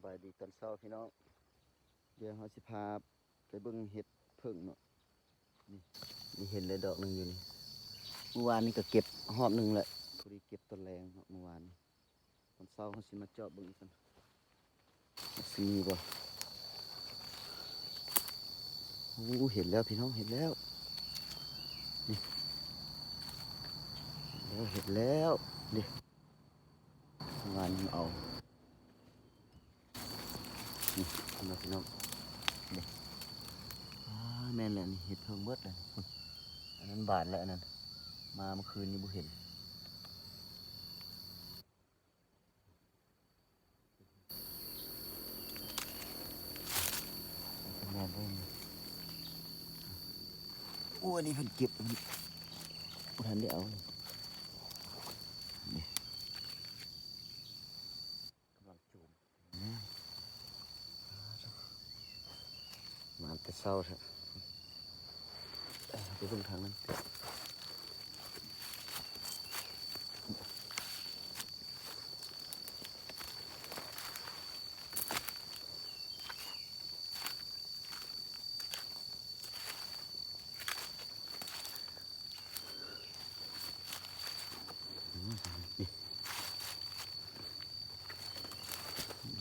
ບາຍດີຕອນເຊົ້າພີ່ນ້ອງ ດຽວເຮົາຊິພາໄປເບິ່ງເຫັດເຜິ້ງເນາະ. ນີ້ ນີ້ເຫັນແລ້ວດອກໜຶ່ງຢູ່ນີ້ ມື້ວານນີ້ກໍເກັບຮອບໜຶ່ງແຫຼະ ພໍດີເກັບຕອນແລງເນາະມື້ວານນີ້. ຕອນເຊົ້າເຮົາຊິມາເຈາະເບິ່ງອີກກ່ອນ ຊິມີບໍ່. ໂອ້ ເຫັນແລ້ວພີ່ນ້ອງ ເຫັນແລ້ວ ນີ້ ເຫັນແລ້ວ ເຫັນແລ້ວ ນີ້ ງານເອົາ ນີ້ ເຫັນບໍ່ພີ່ນ້ອງ ນີ້ ອ່າ ແມ່ນແລ້ວ ນີ້ເຫັດເຜິ້ງເບິດແລ້ວ ພຸ້ນ ອັນນັ້ນບານແລ້ວ ອັນນັ້ນ ມາເມື່ອຄືນນີ້ບໍ່ເຫັນ. ແມ່ນເດ້ ໂອ້ ອັນນີ້ເພິ່ນເກັບ ມັນບໍ່ທັນໄດ້ເອົາ ນີ້ ກຳລັງຈູມ ມາແຕ່ເຊົ້າແທ້. ໄປເບິ່ງທາງນັ້ນ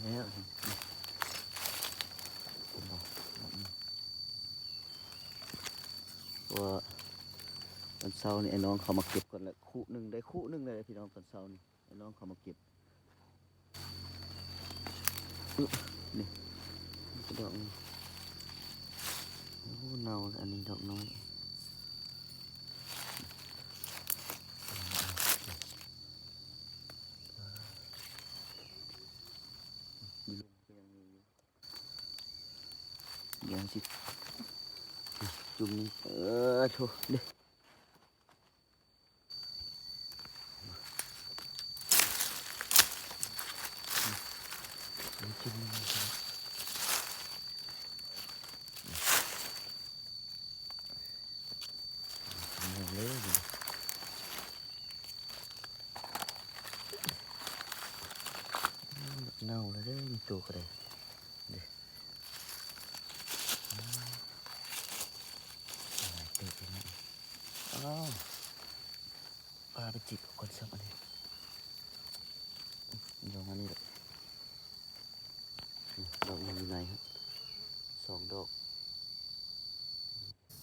ແລ້ວ ເຫັນບໍ່ ເພາະວ່າຕອນເຊົ້ານີ້ ໄອ້ນ້ອງເຂົາມາເກັບກ່ອນແລ້ວ ຄຸໜຶ່ງ ໄດ້ຄຸໜຶ່ງແລ້ວພີ່ນ້ອງ ຕອນເຊົ້ານີ້ ໄອ້ນ້ອງເຂົາມາເກັບ. ນີ້ ນີ້ກະດອກໜຶ່ງ ໂອ້ ເນົ່າແລ້ວ ອັນນີ້ດອກນ້ອຍ ຢູ່ລຸ່ມກໍຍັງມີຢູ່ ດຽວຊິຈຸ່ມນີ້ ເອີ ໂທ້ ເດ້. ເນົ່າແລ້ວເດ້ ມີໂຕກໍໄດ້ ເດ້ ຫຼາຍເຕີບຢູ່ນະ. ອ້າວ ປາໄປຈິກເອົາກ່ອນຊ້ຳ ອັນນີ້ ດອກອັນນີ້ແຫຼະ ດອກໜຶ່ງຢູ່ໃນ ສອງດອກ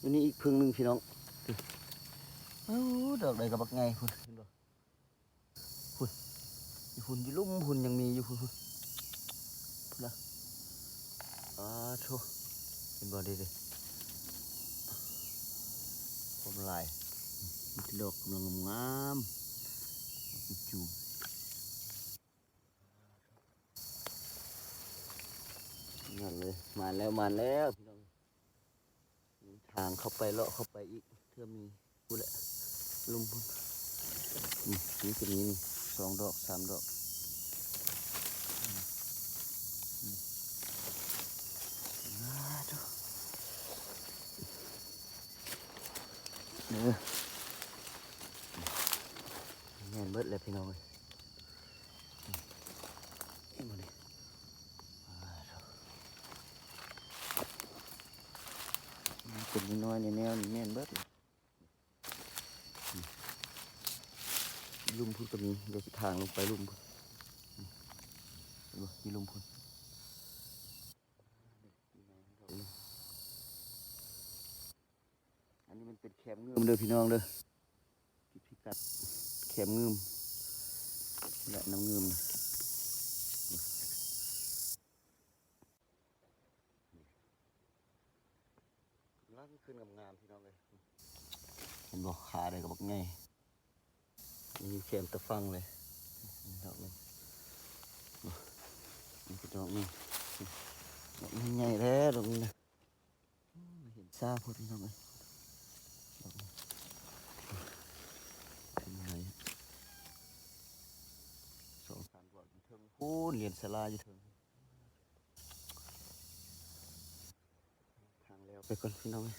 ຢູ່ນີ້ອີກເຜິ້ງໜຶ່ງພີ່ນ້ອງ. ໂອ້ ດອກໃດກໍບັກໃຫຍ່ພຸ້ນ ເຫັນບໍ່? ພຸ້ນ ຢູ່ພຸ້ນ ຢູ່ລຸ່ມພຸ້ນ ຍັງມີຢູ່ພຸ້ນ ພຸ້ນ ພຸ້ນນະ. ອາໂທ້ ເຫັນບໍ່ ເດ້ ເດ້ ຄວາມຫຼາຍ ມີແຕ່ດອກກຳລັງງາມໆ ຈູມ ນັ້ນເລີຍ ມາແລ້ວ ມາແລ້ວ ພີ່ນ້ອງ. ທາງເຂົ້າໄປ ເລາະເຂົ້າໄປອີກ ເທື່ອມີ ພຸ້ນແຫຼະ ລຸ່ມພຸ້ນ ນີ້ ນີ້ກໍມີນີ້ ສອງດອກ ສາມດອກ ອາໂທ້ ເດີ ແມ່ນເບິດແຫຼະ ພີ່ນ້ອງເອີຍ. ເຫັນບໍ່ນີ້ ອາໂທ້ ເປັນນ້ອຍໆ ແນວນີ້ແມ່ນເບິດ ລຸ່ມພຸ້ນກໍມີ ດຽວຊິທາງລົງໄປລຸ່ມພຸ້ນ ເຫັນບໍ່ ຢູ່ລຸ່ມພຸ້ນ ອັນນີ້ມັນເປັນແຄມງື່ມເດີພີ່ນ້ອງເດີ ພິກັດແຄມງື່ມ ແລະ ນ້ຳງື່ມ ກຳລັງຂຶ້ນງາມໆ ພີ່ນ້ອງເອີຍ ເຫັນບໍ່ ຂາໄດ້ກໍບັກໃຫຍ່ ນີ້ແຄມຕາຝັ່ງເລີຍ ດອກໜຶ່ງ ນີ້ກໍດອກໜຶ່ງ ດອກໃຫຍ່ແທ້ດອກນີ້ນະ. ໂອ້ ເຫັນຊ້າໂພດພີ່ນ້ອງເອີຍ ດອກນີ້ ເຫັນໄຫມ ສອງສາມດອກຢູ່ເທິງພຸ້ນ ລຽນສາລາຢູ່ເທິງ ທາງແລ້ວໄປກ່ອນພີ່ນ້ອງເອີຍ